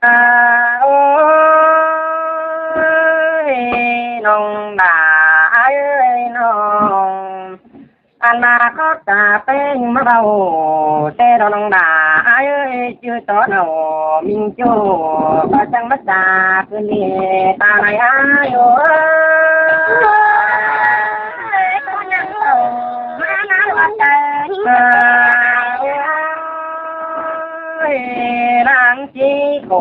ອາ ໂອ້ຍ ນ້ອງດາອ້າຍເອີຍນ້ອງ ອັນມາຂໍຕາແປ້ງມາເວົ້າແຕ່ດອກນ້ອງດາອ້າຍເອີຍ ຈື່ຕອນເຮົາມິງໂຈ້ ກໍຈັ່ງມາຈາກຄືນນີ້ຕາໄຫຼອ້າຍໂອ້ຍ. ເອີຍ ນາງຈີໂກ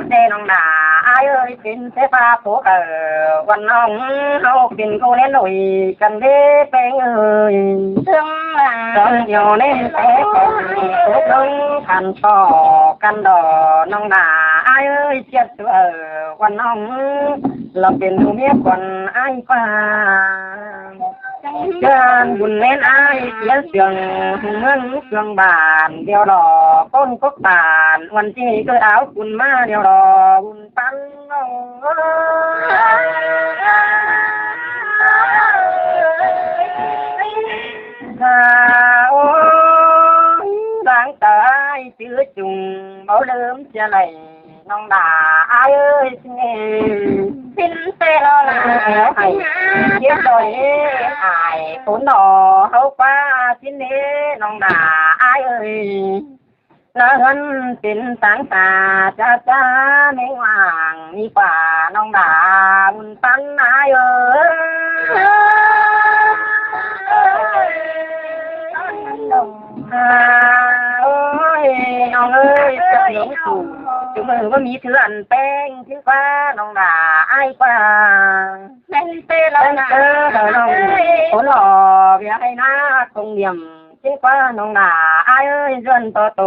ແຕ່ນ້ອງດາອ້າຍເອີຍ ເປັນແຕ່ພາໂພເອີ ວັນນ້ອງເຮົາເປັນຄູ່ແລນໂອຍກັນເດ້ແປ້ງເອີຍ. ເຖິງວ່າຕອນດຽວນີ້ແຕ່ຕົກລົງຄັນຕໍ່ກັນດອກນ້ອງດາອ້າຍເອີຍ ສຽດຕົວເອີ ວັນນ້ອງລາວເປັນຜູ້ເມຍກ່ອນອ້າຍກວ່າ. ເຮືອນບຸນແມ່ນອ້າຍເສຍເຊື່ອງ ເມືອງເຊື່ອງບ້ານດຽວດອກ ກົ້ນກົກບານ ວັນທີ່ເກີດອາວບຸນມາດຽວດອກ ບຸນປັນນ້ອງເອີຍ ໂອ້ຍ ດາງຕາຍຈື່ຈຸງ ບໍ່ລືມເສຍໄຫຼ ນ້ອງດາອ້າຍເອີຍ ຊິເປັນແຕ່ລາວລາໃຫ້ເກັບດອຍອ້າຍ ໂຕໜໍເຮົາກວ່າຊິເນ ນ້ອງດາອ້າຍເອີຍ ລະເຮືອນເປັນຕາງຕາຈາຈາ ແມງວ່າງມີກວ່າ ນ້ອງດາບຸນປັນອ້າຍເອີຍ. ໂອ້ຍ ນ້ອງເອີຍ ເຈົ້າຫຼົງສູ່ ຈຸມື້ບໍ່ມີເທື່ອອັນແປ້ງ ຊິກວ່ານ້ອງດາອ້າຍກວ່າ ແມ່ນເຕີລະນ້ອງ ຄົນຫຼໍວຽກໃຫ້ນາຄົງລຽມ ຊິກວ່ານ້ອງດາອ້າຍເອີຍ ເດືອນຕໍ່ໂຕ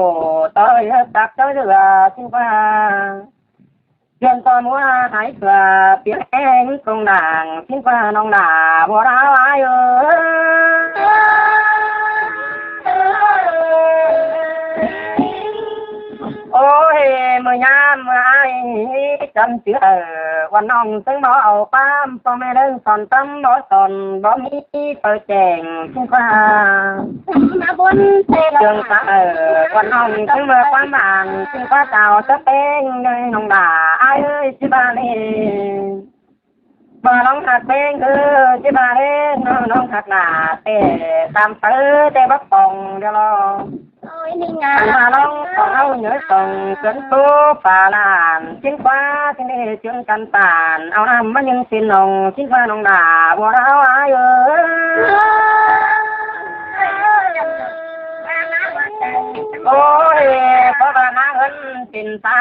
ຕໍ່ເອີຍ ຮັກເຈົ້າເຫຼືອ ຊິກວ່າ ເດືອນຕໍ່ມົວຫາຍເກືອ ປ່ຽນແອງກົງດ່າງ ຊິກວ່ານ້ອງດາບໍ່ລາວອ້າຍເອີຍ. ໂອ້ຍ ເມື່ອຍາມເມື່ອອ້າຍຈຳເຈື່ອ ວ່ານ້ອງຈຶ່ງບໍ່ເອົາຄວາມ ພໍ່ແມ່ເລີຍສອນຕຳ ບໍ່ສອນ ບໍ່ມີເປີແຈ້ງ ຊິກວ່າມາບົນເສດເລື່ອງສາເອີ ວ່ານ້ອງຈຶ່ງເມື່ອຄວາມຫວານ ຊິກວ່າສາວສະແປງ ເອີຍນ້ອງດາອ້າຍເອີຍ ຊິບາເລ ວ່ານ້ອງຮັກແປງເອີ ຊິບາເລ ນ້ອງ ນ້ອງຮັກໜ້າແຕ່ຕາມໄປ ແຕ່ບັກປອງດຽວລອ ໂອ້ຍ ນີ້ງາມ ອັນວ່ານ້ອງຂອງເຮົາເໜືອສອງ ເກີນໂຕຝາຫຼານ ຊິນກວ່າຊິເນ ເຈີງກັນປານ ເອົານ້ຳມາຍິງຊິນນ້ອງ ຊິນກວ່ານ້ອງດາບໍ່ລາວອ້າຍເອີຍ. ໂອ້ຍ ເພາະວ່າໜ້າເຮືອນເປັນສາ